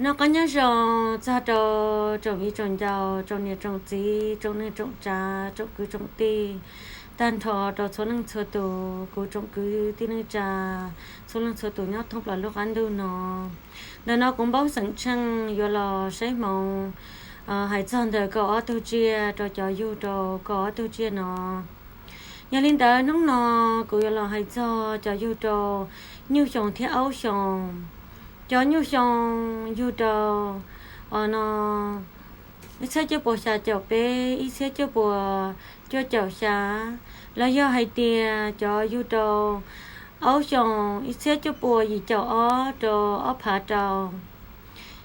Noj qab nyob zoo txog rau tsoom viv tsoom ncaus, tsoom niam tsoom txiv, tsoom neej tsoom tsav, tsoom kwv tsoom tij, tag nrho rau txhua leej txhua tus, kuv tsoom kwv tij neej tsa, txhua leej txhua tus nyob thoob plaws lub qab ntuj no. Ntawm no kuv Npauj xeem Tsheej yuav los saib hmoov hais txog ntawm kaum ob tug tsiaj rau cov yug rau kaum ob tug tsiaj no. Yog li ntawd hnub no kuv yuav los hais txog cov yug rau nyuj xyoo thiab aub xyoo. Cov nyuj xyoo yug rau, o no, ib txhiab cuaj puas xya caum peb, ib txhiab cuaj puas cuaj caum xya, los yog hais tias cov yug rau aub xyoo, ib txhiab cuaj puas yim caum ob rau ob phav rau.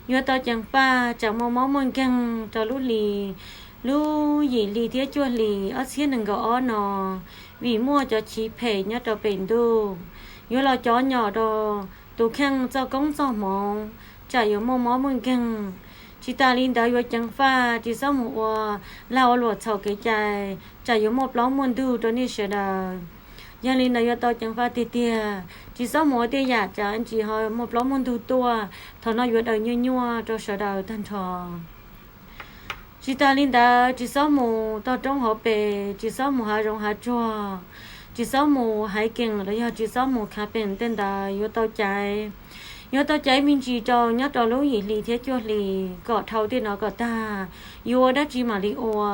Yuav tau ceev faj tsam muaj mob muaj nkeeg rau lub hli, lub yim hli thiab cuaj hlis ob txhiab nees nkaum ob no, vim muaj cov chiv phem nyob rau pem ntuj, yuav los cov nyom rau tus kheej txoj koob txoj hmoov, tsam yuav muaj mob muaj nkeeg. Tsis tas li ntawd yuav ceev faj tsis txhob mus ua lag ua luam txhaum kev cai, tsam yuav muaj plaub muaj ntug rau nej sawv daws. Yog li ntawd yuav tau ceev faj tiag tiag, tsis txhob mus ua tej yam tsam ntsis ho muaj plaub muaj ntug tuaj. Thaum no yuav daws nyuaj nyuaj rau sawv daws tag nrho. Tsis tas li ntawd tsis txhob mus toj roob hauv pes, tsis txhob mus hav zoov hav tsuag, tsis txhob mus haiv keem los yog tsis txhob mus khav peem tej ntawd yuav tau caiv. Yuav tau caiv me ntsis rau nyob rau lub yim hli thiab cuaj hlis kom dhau tej no kom tag, yuav ua dab tsi mam li ua.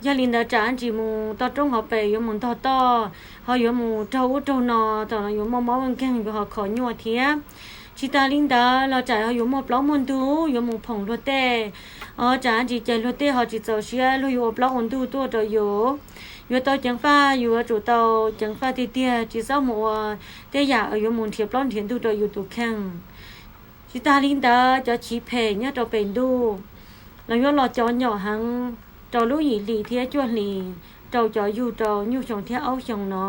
Yog li ntawd tsam ntsis mus toj roob hauv pes yuav mus ntog toj, ho yuav mus raug ub raug no, thaum no yuav muaj mob muaj nkeeg, yuav ho kho nyuaj thiab. Tsis tas li ntawd los tsam ho yuav muaj plaub muaj ntug, yuav mus phoom luag tej, o tsam ntsis ces luag tej ho tsis txaus siab, luag yuav ua plaub ua ntug tuaj rau yus. Yuav tau ceev faj, yuav tsum tau ceev faj tiag tiag, tsis txhob mus ua tej yam yuav mus nrhiav plaub nrhiav ntug rau yus tus kheej. Tsis tas li ntawd cov chiv phem nyob rau pem ntuj los yuav los cov nyom heev rau lub yim hli thiab cuaj hlis rau cov yug rau nyuj xyoo thiab aub xyoo no.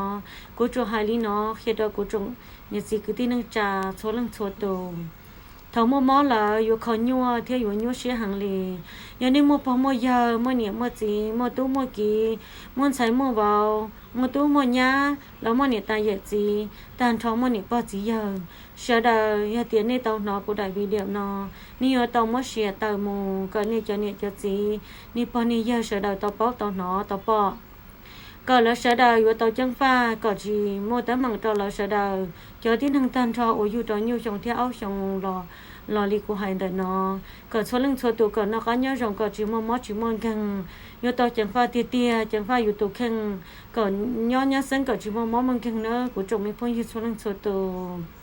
Kuv tsuas hais li no qhia rau kuv tsoom niam txiv kwv tij neej tsa txhua leej txhua tus. Thaum muaj mob lawm yuav kho nyuaj thiab yuav nyuaj siab heev li. Yog nej muaj pog muaj yawg, muaj niam muaj txiv, muaj tub muaj kiv, muaj ntxhais muaj vauv, muaj tub muaj nyab, los muaj niam tais yawm txiv, tag nrho muaj niam pog txiv yawg, sawv daws yog tias nej tau hnov kuv daim video no, nej yuav tau muab share tawm mus kom nej cov niam cov txiv, nej pog nej yawg sawv daws tau paub tau hnov tau pom, kom lawv sawv daws yuav tau ceev faj kom tsis muaj teeb meem rau lawv sawv daws. Cov tib neeg tag nrho uas yug rau nyuj xyoo thiab aub xyoo los, los li kuv hais ntawm no, kom txhua leej txhua tus kom noj qab nyob zoo, kom tsis muaj mob tsis muaj nkeeg, yuav tau ceev faj tiag tiag, ceev faj yus tus kheej, kom nyob nyab xeeb kom tsis muaj mob muaj nkeeg nawb kuv tsoom me phooj ywg txhua leej txhua tus.